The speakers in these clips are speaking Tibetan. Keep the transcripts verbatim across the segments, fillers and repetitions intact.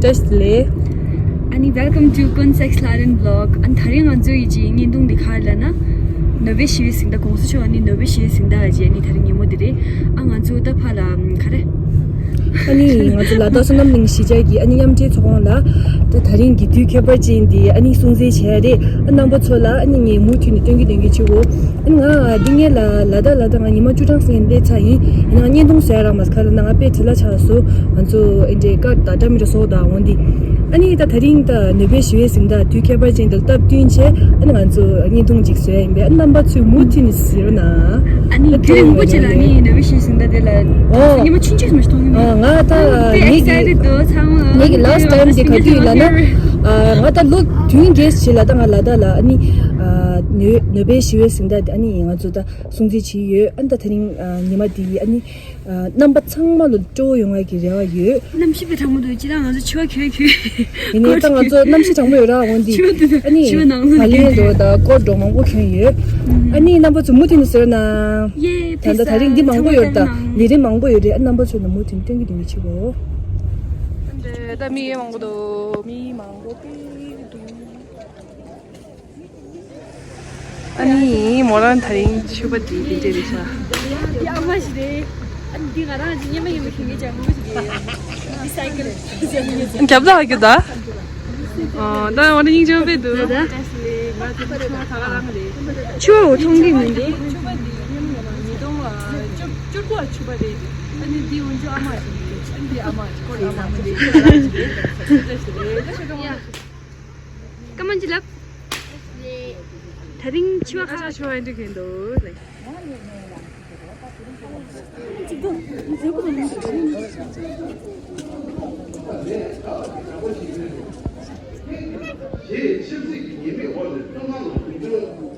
བཀྲ་ཤིས་བདེ་ལེགས། ཨ་ནི། Welcome to Kun Sex Laden Vlog. ཨ་ནི་དེ་རིང་ང་ཚོ་ཡི་ཅིག་བརྙན་ཐུང་འདི་ག་རེ་ལབ་ན། ནོ་བེལ་ཞི་བའི་གཟེངས་རྟགས། གོང་ས་མཆོག་ཨ་ནི་ནོ་བེལ་ཞི་བའི་གཟེངས་རྟགས་ཨ་ཅེ་ཨ་ནི་དེ་རིང་ཉིན་མོ་འདི་རེད། ཨ་ང་ཚོ་ད་ཕར་ལ་ག་རེ། ཨ་ནི་ང་ཚོ་ལ་དྭགས་བསོད་ནམས་གླིང་གཞིས་ཆགས་ཀྱི་ཨ་ནི་མཉམ་འབྲེལ་ཚོགས་ཁང་ལ་ད་དེ་རིང་གི་དུས་ཁྱད་པར་ཅན་འདི་ཨ་ནི་སྲུང་བརྩི་བྱས་རེད། ཨ་རྣམ་པ་ཚོ་ལ་ཨ་ནི་ངས་མུ་མཐུད་ནས་སྟོན་གྱི་སྟོན་གྱི་བྱེད་འོ། ཨ་ནི་ང་འདི་ངས་ལ་ལ་དྭགས་ལ་ད་ང་ཉི་མ་བཅུ་གྲངས་ཙམ་སླེབས་ཚར་ཡིན། ཡིན་ནའང་བརྙན་ཐུང་བཟོ་ཡ་རག་མ་སོང་། ག་ལ་ན་ང་དཔེ་བྲེལ་བ་ཆགས་སོང་། ང་ཚོ་ཨེ་འདྲའི་ཀར་དང་འདྲ་མི་འདྲ་བཟོ་དང་འོ་འདི། ཨ་ནི་ད་དེ་རིང་ད་ནོ་བེལ་ཞི་བའི་གཟེངས་རྟགས་དུས་ཁྱད་པར་ཅན་དང་སྟབས་བསྟུན་བྱས་ཨ་ནི་ང་ཚོ་བརྙན་ཐུང་ཅིག་བཟོ་ཡ་ཡིན་པས། ཨ་རྣམ་པ་ཚོས་མུ་མཐུད་ནས་གཟིགས་རོགས་གནང་། ཨ་ནི་ཨ་དེ་རིང་མགོ་ཅིག་ལ་ཨ་ནི་ནོ་བེལ་ཞི་བའི་གཟེངས་རྟགས་དེ་ལ་ཨོ། ཉི་མ་ཆུང་ཆུང་མ་ཞིག་མཐོང་གི་མེད། ཨ་ང་ད་དཔེ་ངེད་ཀྱི་excited་འདུག་ཚང་མ། ངེད་ཀྱི་last time དེ་ག་དུས་ལབ་ན། ཨ་ང་ད་ལོ་བདུན་བརྒྱད་ཅིག་ལ་ད་ང་ལ་དྭགས་ལ་ཨ་ནི་ཨ་ནོ་ནོ་བེལ་ཞི་བའི་གཟེངས་རྟགས་དེ་ཨ་ནི་ང་ཚོ་ད་སྲུང་བརྩི་བྱས་ཡོད། ཨ་ནི་ད་དེ་རིང་ཨ་ཉི་མ་འདི་ཨ་ནི་ཨ་རྣམ་པ་ཚང་མ་ལ་སྤྲོ་པོ་ཡོང་བའི་གི་རེ་བ་ཡོད། གནམ་གཤིས་དཔེ་གྲང་མོ་འདུག་སྤྱིར་བཏང་ང་ཚོ་ཕྱུ་པ་གྱོན་གྱོན། ཡིན་ནའི་ད་ང་ཚོ་གནམ་གཤིས་གྲང་མོ་ཡོད་ར་འོ་འདི། ཕྱུ་པ་འདུག་ཨ་ནི་ཕྱུ་པ་ནང་ལ་ཕ་ལེན་གྱོན་འགྲོ་ད་ཀོ་ཊི་འདྲ་མང་པོ་གྱོན་ཡོད། ཨ་ནི་རྣམ་པ་ཚོ་མུ་མཐུད་ནས་གཟིགས་རོགས་གནང་། ཡེ། ད་ད་ད་རིང་འདི་མང་པོ་ཡོད་ད། ལས་རིམ་མང་པོ་ཡོད་རེད། ཨ་རྣམ་པ་ཚོ་ལ་མུ་མཐུད་ནས་སྟོན་གྱི་སྟོན་གྱི་བྱེད་འོ། ད་མི་ཡེ་མང་པོ་འདུག་མི་མང་པོ་དེ་འདུག་ཨ་ནི་མོ་རང་དེ་རིང་ཕྱུ་པ་འདི་འདི་འདྲས་རེད་ཤག་འདི་ཨ་མ་ཞིག་རེད། ཨ་ནི་འདི་ང་རང་གི་སྔོན་མ་ཡིན་པ་ཁྱེད་ཀྱིས་ཅང་མི་ཤེས་ཀྱི། འདི་སའི་ཀལ་རྒྱབ་ལ་རྒྱུ་ད། ཨ་ད་མོ་རང་སྙིང་རྗེ་པོ་དཔེ་འདུག་ད་ད་ང་ཚོ་ཕྱུ་པ་འཐུང་གི་མི་འདུག་ཕྱུ་པ་འདི་ཉིས་སྟོང་བཅུ་དགུ་ཕྱུ་པ་རེད། ཨ་ནི་འདི་འོན་ཅུ་ཨ་མ་ཞིག་རེད། ཨ་ནི་འདི་ཨ་མ་ཞིག་ཁོ་རེ་ཨ་མ་ཞིག་རེད། སྐར་མ་ཅི་ལབ། ད་རིང་ཕྱུ་པ་ཁ་ལག་ཕྱུ་པ་འདི་གིན་འདུག་ལེ།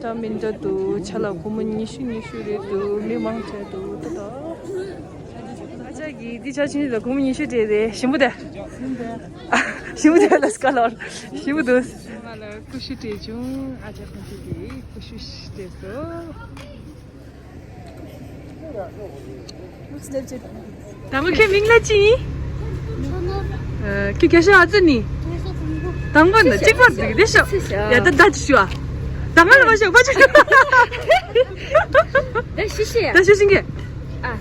འདྲ་མི་འདྲ་འདུག་ཆ་ལ་སྒོར་མོ་ཉི་ཤུ་ཉི་ཤུ་རེད་འདུག་མི་མང་དྲགས་འདུག་ད་ད། ཨ་ཅག་གིས་འདི་ཆ་ཆུང་ལ་སྒོར་མོ་ཉི་ཤུ་སྤྲད་དེ་ཞིམ་པོ་དེ། ཞིམ་པོ་དེ་ལ་སྐལ་ལོར་ཞིམ་པོ་འདུག་ང་ལ་ཀུ་ཤུ་སྤྲད་བྱུང་། ཨ་ཅག་ཁོང་ཚོ་གིས་ཀུ་ཤུ་སྤྲད་སོང་། དང་པོ་ཁྱེད་མིང་ལ་ཅི་ཡིན། ཁྱེད་སྐད་ཆ་ཨ་ཙི་ནི། དང་པོ་ནི་གཅིག་པར་འདུག་དེ་ཤོག་ཡ་ད་ད་ཅི་ཞུ་ཨ། ད་ང་ལ་མ་ཤོག་པ་ཅི་ཞུ། ད་ཤི་ཤི་ཡ། ད་ཤི་ཤི་གི། ཨ།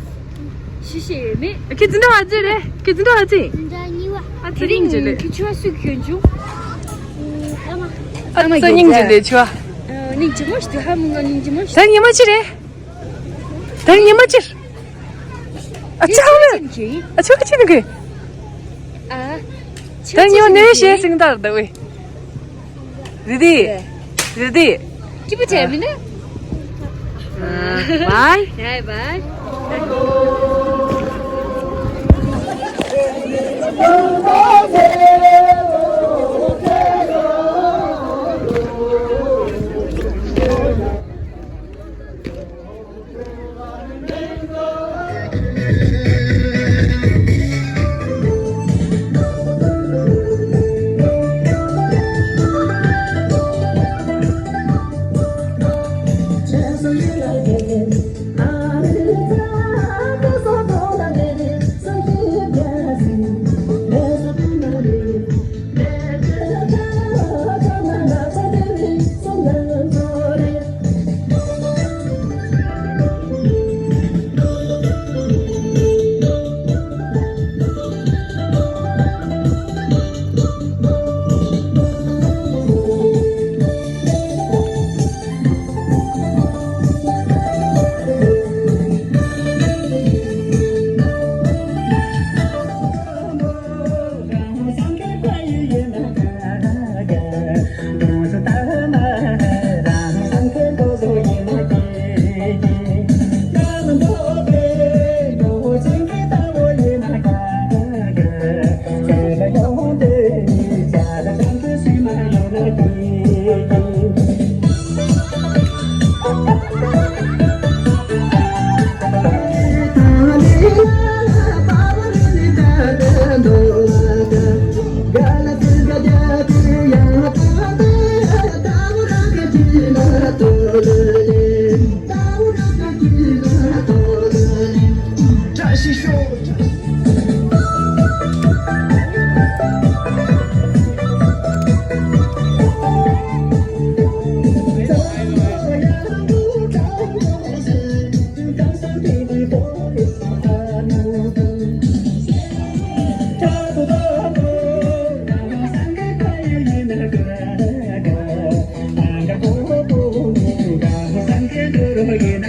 ཤི་ཤི་ཡོད་མེད། ཁྱེད་འཛིན་གྲྭ་བ་ཚེ་རེད། ཁྱེད་འཛིན་གྲྭ་བ་ཚེ། འཛིན་གྲྭ་གཉིས་པ། ཨ་ཚེ་རིང་ཇི་ལེ། ཁྱེད་ཆུ་བ་སུས་གྱོན་བྱུང་། ཨ་ཚེ་སྙིང་ཇི་ལེ་ཆུ་བ། སྙིང་རྗེ་མོ་ཞིག་འདུག་ཧ་མི་ང་སྙིང་རྗེ་མོ་ཞིག་ད་ཉི་མ་ཅི་རེད། ད་ཉི་མ་ཅི། ཨ་ཚེ་ཧ་མི། ཨ་ཚེ་ཧ་ཅི་ནི་གི། ཨ། ད་ཉི་མ་ནས་ཤེས་སིང་དར་ད་ཝེ། རེ་ཌི། རེ་ཌི། སྐྱིད་པོ་བྱས་མིན་ན། Bye. Bye bye.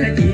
བཀའ་དྲིན་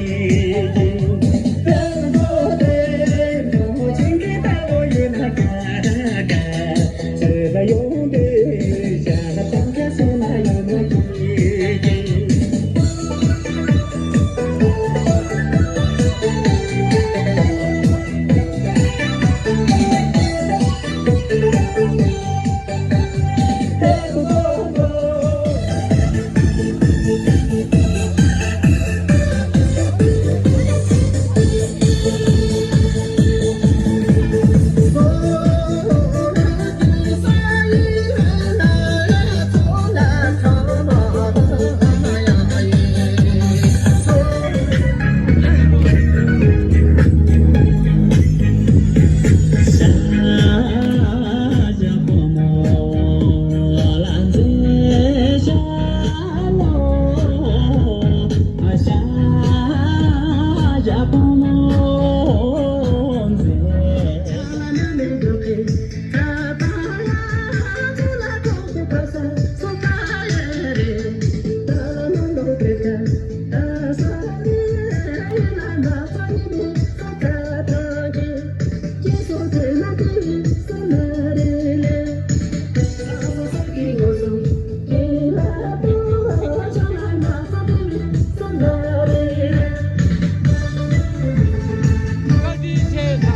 ཆེ་ད།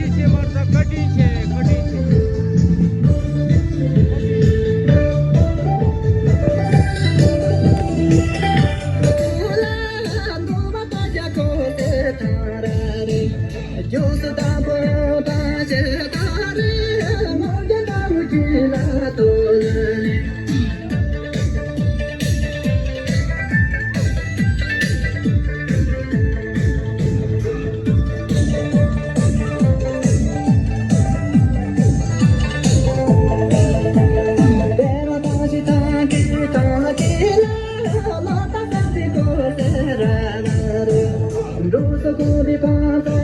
ཅི་བྱེད་མ་ཐག་བཀའ་དྲིན་ཆེ། བཀའ་དྲིན་ཆེ།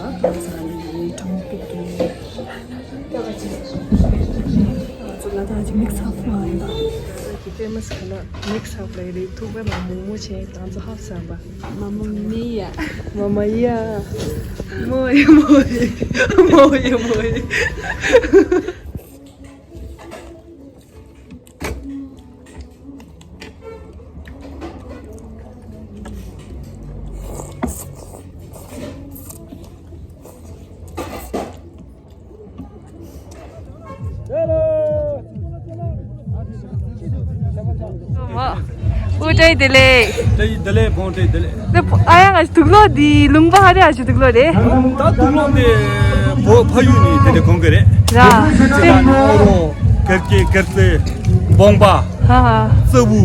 ང་ཚོ་ལ་དྭགས་ཀྱི་མིག་སི་ཨབ་མ་ཡིན་པ། ལ་དྭགས་ཀྱི་ཕེ་མ་སི་ག་ལ་མིག་སི་ཨབ་ལ་རེད། ཐུག་པ་ལ་མོག་མོག་བྱས། ང་ཚོ་ཧབ་བསམ་པ། མ་མ་མི་ཡ། མ་མ་ཡ། མོ་ཡི་མོ་ཡི། མོ་ཡི་མོ་ཡི། ཨུ་ཏྲའི་བདེ་ལེགས། ཏྲའི་བདེ་ལེགས། བོང་ཏྲའི་བདེ་ལེགས། ཨ་ཡ། ང་དུག་ལོག་འདི་ལུང་པ་ཧ་རེ་ཨ་ཞུ་དུག་ལོག་རེད། ད་དུག་ལོག་འདི་བོད་ཕ་ཡུལ་ནས་དེ་འདྲ་གོན་གི་རེད། ར། ཅི་ལ་ཨོ་རོ། གེར་ཀེ། གེར་ཙེ། བོང་པ། ཧ་ཧ། ཙེ་བུ།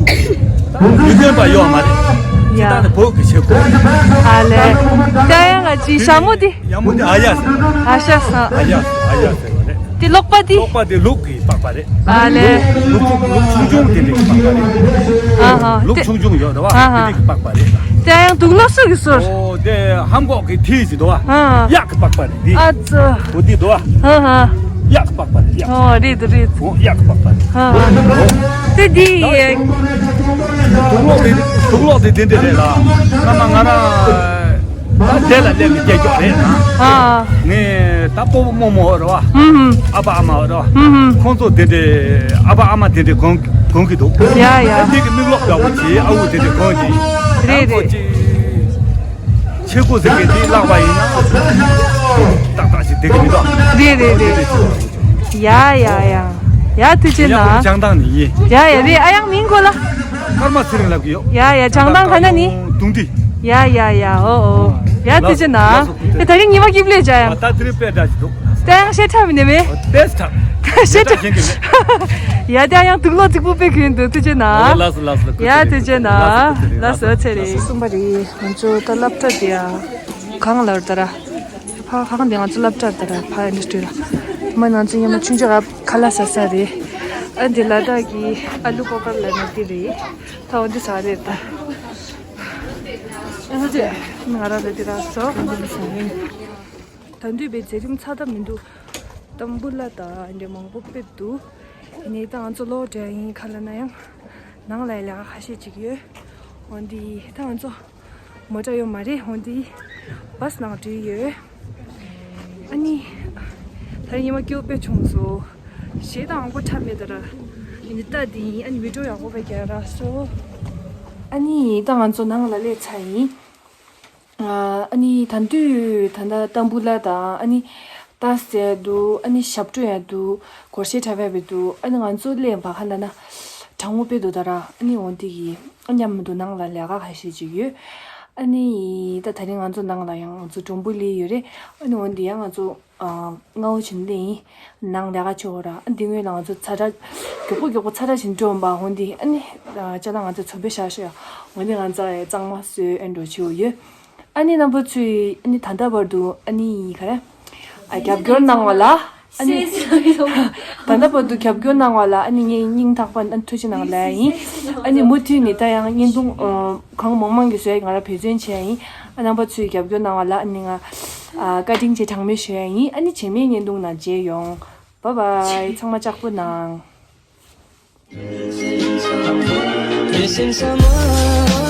མི་ལྡན་པ་ཡོད་མ་རེད། ཡ། ཅི་ད་ནི་བོད་ཀྱི་ཆས་གོས། ཨ་ལེ། ད་ཡ་ང་ཅི་ཞྭ་མོ་འདི། ཡ་མོ་འདི་ཨ་ཡ་ཟེར། ཨ་ཤ་ས། ཨ་ཡ་ཟེར། ཨ་ཡ་ཟེར་བ་རེད། དེ་ལོག་པ་དེ། ལོག་པ་དེ་ལུག་གི་པགས་པ་རེད། ཨ་ལེ། ལུག་ཆུང་ལུག་ཆུང་ཆུང་དེ་འདྲ་གི་པགས་པ་རེད། ཨ་ཧ། ལུག་དེ་ཆུང་ཆུང་ཡོད་རེད་བ། ཨ་ཧ། དེ་འདྲ་གི་པགས་པ་རེད། དེ་ཡང་དུག་ལོག་སུ་གི་སོར། ཨོ་དེ་ཧམ་གོག་གི་ཐིག་ཅིག་འདུག་བ། ཨ། གཡག་གི་པགས་པ་རེད་དེ། ཨ་ཙི། འོ་དེ་འདུག་བ། ཨ་ཧ། གཡག་གི་པགས་པ་རེད། གཡག་ཨོ་རེད་དེ་རེད། འོ་གཡག་གི་པགས་པ་རེད། ཨ་ཧ། དེ་དེ་ཡ། དུག་ལོག་དེ་དུག་ལོག་དེ་དེ་འདྲ་རེད་ལ། སྔ་མ་ང་རང་། ད་དེ་ལ་སླེབས་ནས་སྐྱེས་ཀྱོག་རེད་ན། ཨ། ངས་ད་སྤོ་བོ་རྨོ་མོ་རེད་བ། ཧུམ་ཧུམ། ཨ་ཕ་ཨ་མ་རེད་བ། ཧུམ་ཧུམ། ཁོང་ཚོ་དེ་འདྲས་ཨ་ཕ་ཨ་མ་དེ་འདྲས་གོན་གོན་གི་འདུག་ཡ་ཡ། ད་འདི་གི་མིག་ལོག་འདྲ་བོ་བྱས། ཨ་འུ་དེ་འདྲས་གོན་གི། རེད་རེད། ཁོ་ཅིག་ཆས་གོས་ཟེར་མཁན་དེ་བརླག་པ་ཡིན་ན་ཏག་ཏག་ཞིག་བསྡད་གི་མི་འདུག་རེད་རེད་རེད། ཡ་ཡ་ཡ། ཡ་ཐུགས་རྗེ་གནང་། ཡ་ཁོ་བྱང་ཐང་ནས་ཡིན། ཡ་ཡ་རེད། ཨ་ཡང་མིང་གོ་ལ། ཀརྨ་ཚེ་རིང་ལབ་གི་ཡོད། ཡ་ཡ། བྱང་ཐང་ཁ་ན་ནི། དུང་ཏི། ཡ་ཡ་ཡ། ཨོ་ཨོ། ཡ་ཐུགས་རྗེ་གནང་། ལགས་སོ། ཨེ་ད་རིང་ཉི་མ་སྐྱིད་པོ་ལས་བྱ་ཡ། ད་དེ་རིང་དཔེ་འདྲ་ཞིག་འདུག་ད་ཡང་བཤད་ཁྲ་མི་ནེ་མེ། ཨོ་དེས་ཁྲ། བཤད་ཁྲ། ཡ་ད་ཡང་དུག་ལོག་རྫིག་པོ་དཔེ་གྱོན་འདུག་ཐུགས་རྗེ་གནང་། ཨོ་ལགས་སོ་ལགས་སོ། ཡ་ཐུགས་རྗེ་གནང་། ལགས་སོ་ཚེ་རིང་། གསུམ་པ་རེད། ང་ཚོ་ད་སློབ་གྲྭ་དེ་ཡ་གང་ལ་ད་ར། ཕ་གང་དེ་ང་ཚོ་སློབ་གྲྭ་ད་ར་ཕ་ཨིན་སི་ཊི་ཊུཊ་ར། མ་ང་ཚོ་ཉི་མ་ཆུང་ཆུང་ར་ཁ་ལག་ཟ་ས་རེད། ཨ་འདི་ལ་དྭགས་ཀྱི་ཨ་ལུ་པོ་ཀར་ལ་ནི་དེ་རེད། ད་འོ་འདི་ཟ་རེད་ད། ཨ་ང་ཚོ་ང་ར་ལ་དེ་ར་སོ། ད་འདུས་པའི་མཛད་རིམ་ཚར་ཐབས་མི་འདུག་ཏམ་བུ་ལ་དང་འདྲ་མང་པོ་ཕེབས་འདུག་ཡིན་ནའི་ད་ང་ཚོ་ལོག་འགྲོ་ཡ་ཡིན། ག་ལ་ན་ཡང་ནང་ལ་ལས་ཀ་ཁ་ཤས་ཅིག་ཡོད། འོ་འདི་ད་ང་ཚོ་མོ་ཊ་ཡོད་མ་རེད། འོ་འདི་བྷ་སི་ནང་འགྲོ་ཡི་ཡོད། ཨ་ནི་ད་རིང་ཉི་མ་སྐྱིད་པོ་དཔེ་བྱུང་སོང་། གཞས་དང་ཡག་པོ་འཁྲབ་མེད་ད་ར། ཡིན་ནའི་ད་འདི་ཡིན། ཨ་ནི་བི་ཌི་ཡོ་ཡག་པོ་དཔེ་རྒྱག་ར་སོ། ཨ་ནི་ད་ང་ཚོ་ནང་ལ་སླེབས་ཚར་ཡིན། ཨ་ནི་ད་དུས་ད་ལྟ་ཏམ་བུ་ལ་དང་ཨ་ནི་ཏཱས་ཡ་འདུག་ཨ་ནི་ཞབས་བྲོ་ཡ་འདུག་སྒོར་གཞས་འཁྲབ་ཡ་བས་འདུག་ཨ་ནི་ང་ཚོ་སླེབས་པ་ཧ་ལ་ན་གྲང་མོ་དཔེ་འདུག་ད་ར། ཨ་ནི་འོ་འདི་གི་ཨ་མཉམ་མི་འདུག་ནང་ལ་ལས་ཀ་ཁ་ཤས་ཅིག་ཡོད། ཨ་ནི་ད་ད་རིང་ང་ཚོ་ནང་ལ་ཡང་ང་ཚོ་སྒྲོམ་བུ་ལི་ཡོད་རེད། ཨ་ནི་འོ་འདི་ཡང་ང་ཚོ་ཨ་སྔ་བོ་བྱིན་ལེ་ཡིན། ནང་ལས་ཀ་བྱེད་འོ་ར། ཨ་འདི་སྔོན་ལ་ང་ཚོ་ཚ་དྲ་མགྱོགས་པོ་མགྱོགས་པོ་ཚ་དྲ་བྱིན་འགྲོ་འོང་པ་འོ་འདི། ཨ་ནི་ཅ་ལག་ང་ཚོ་ཚོ་པའི་ཤ་ཤ་ཡ་འོ་འདི་ང་ཚོ་གཙང་མ་བཟོས་ཨེ་འགྲོ་བྱེད་འོ་ཡོད། ཨ་ནི་རྣམ་པ་ཚོས་ཨ་ནི་ད་ལྟ་བར་དུ་ཨ་ནི་ག་རེ་ཨ་རྒྱབ་སྐྱོར་གནང་བ་ལ་ཨ་ནི་ད་ལྟ་བར་དུ་རྒྱབ་སྐྱོར་གནང་བ་ལ་ཨ་ནི་ངས་སྙིང་ཐག་པ་ནས་ཐུགས་རྗེ་གནང་ལབ་ཡ་ཡིན། ཨ་ནི་མུ་མཐུད་ནས་ད་ཡང་བརྙན་ཐུང་གང་མང་མང་གི་བཟོས་ང་རང་འབད་བརྩོན་བྱས་ཡིན། ཨ་རྣམ་པ་ཚོས་རྒྱབ་སྐྱོར་གནང་བ་ལ་ཨ་ནི་ང་བཀའ་དྲིན་ཆེ་གྲངས་མེད་ཞུ་ཡ་ཡིན། ཨ་ནི་རྗེས་མའི་བརྙན་ཐུང་ནང་མཇལ་ཡོང་། བཱའི་བཱའི། ཚང་མ་ལྕགས་པོ་གནང་། Missing someone.